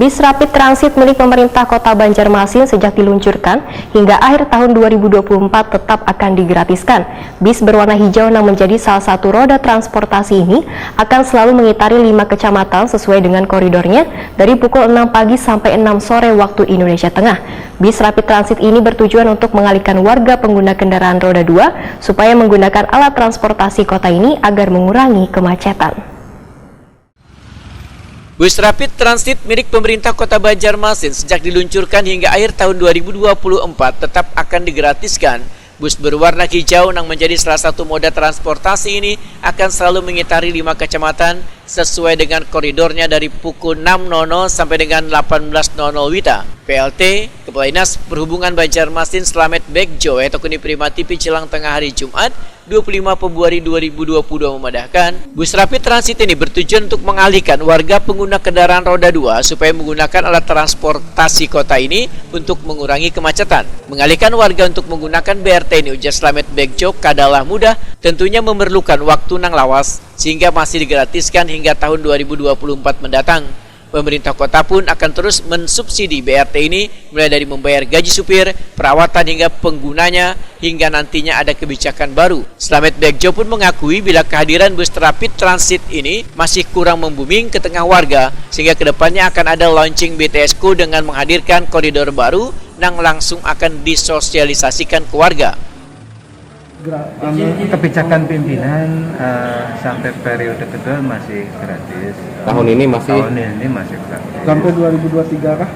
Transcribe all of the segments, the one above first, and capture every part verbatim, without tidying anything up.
Bis Rapid Transit milik pemerintah Kota Banjarmasin sejak diluncurkan hingga akhir tahun dua ribu dua puluh empat tetap akan digratiskan. Bis berwarna hijau nang menjadi salah satu roda transportasi ini akan selalu mengitari lima kecamatan sesuai dengan koridornya dari pukul enam pagi sampai enam sore waktu Indonesia Tengah. Bis Rapid Transit ini bertujuan untuk mengalihkan warga pengguna kendaraan roda dua supaya menggunakan alat transportasi kota ini agar mengurangi kemacetan. Bus Rapid Transit milik pemerintah Kota Banjarmasin sejak diluncurkan hingga akhir tahun dua ribu dua puluh empat tetap akan digratiskan. Bus berwarna hijau nang menjadi salah satu moda transportasi ini akan selalu mengitari lima kecamatan sesuai dengan koridornya dari pukul enam nol nol sampai dengan delapan belas nol nol WITA. P L T, Kepala Dinas Perhubungan Banjarmasin Slamet Begjo, Etokuni Prima T V Jelang Tengah Hari Jumat, dua puluh lima Februari dua ribu dua puluh dua memadahkan, bus Rapid Transit ini bertujuan untuk mengalihkan warga pengguna kendaraan roda dua supaya menggunakan alat transportasi kota ini untuk mengurangi kemacetan. Mengalihkan warga untuk menggunakan B R T ini, ujar Slamet Begjo, kadalah mudah, tentunya memerlukan waktu nang lawas, sehingga masih digratiskan hingga tahun dua ribu dua puluh empat mendatang. Pemerintah kota pun akan terus mensubsidi B R T ini, mulai dari membayar gaji supir, perawatan hingga penggunanya, hingga nantinya ada kebijakan baru. Slamet Begjo pun mengakui bila kehadiran bus Rapid Transit ini masih kurang membooming ke tengah warga, sehingga kedepannya akan ada launching B T S Ku dengan menghadirkan koridor baru nang langsung akan disosialisasikan ke warga. Anu, kebijakan pimpinan uh, sampai periode kedua masih gratis. Tahun ini masih. Tahun ini masih gratis. Sampai dua ribu dua puluh tiga kah?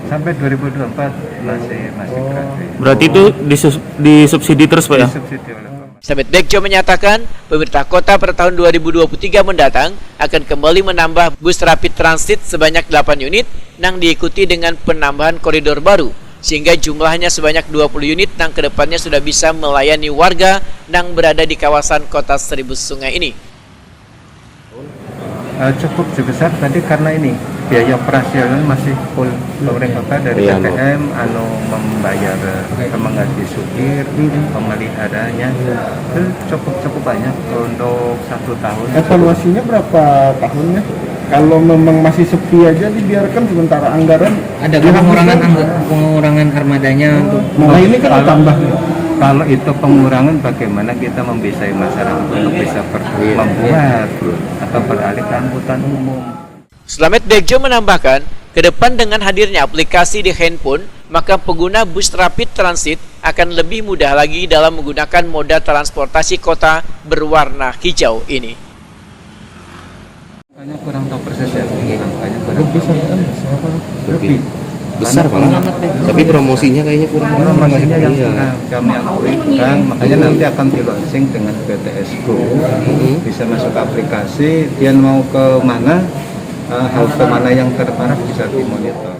Sampai dua ribu dua puluh empat masih masih oh. Gratis. Berarti itu disus, disubsidi terus, Pak, ya? Disubsidi oleh Slamet Begjo menyatakan, pemerintah kota pada tahun dua ribu dua puluh tiga mendatang akan kembali menambah bus Rapid Transit sebanyak delapan unit, nang diikuti dengan penambahan koridor baru, sehingga jumlahnya sebanyak dua puluh unit nang kedepannya sudah bisa melayani warga nang berada di kawasan Kota Seribu Sungai ini. Uh, cukup sebesar tadi karena ini biaya operasional masih full pemerintah kota dari iya, P T M anu membayar eh, menggaji supir, hmm. Pemeliharanya itu cukup cukup banyak untuk satu tahun. Evaluasinya berapa tahunnya? Kalau memang masih sepi aja dibiarkan sementara anggaran ada pengurangan anggaran pengurangan armadanya untuk nah ini kan tambah kalau itu pengurangan bagaimana kita membisai masyarakat untuk bisa per, iya, membuat atau beralih ke angkutan umum. Slamet Begjo menambahkan, ke depan dengan hadirnya aplikasi di handphone, maka pengguna bus Rapid Transit akan lebih mudah lagi dalam menggunakan moda transportasi kota berwarna hijau ini. Saya kurang tahu persis ya, angkanya kurang. Lebih sampai berapa? Lebih. Besar banget. Tapi promosinya kayaknya kurang. Promosinya yang iya. Kurang kami akui kurang, makanya nanti akan di launching dengan B T S Go. Hmm. Bisa masuk aplikasi, dia mau ke mana, uh, halte mana yang terparah bisa dimonitor.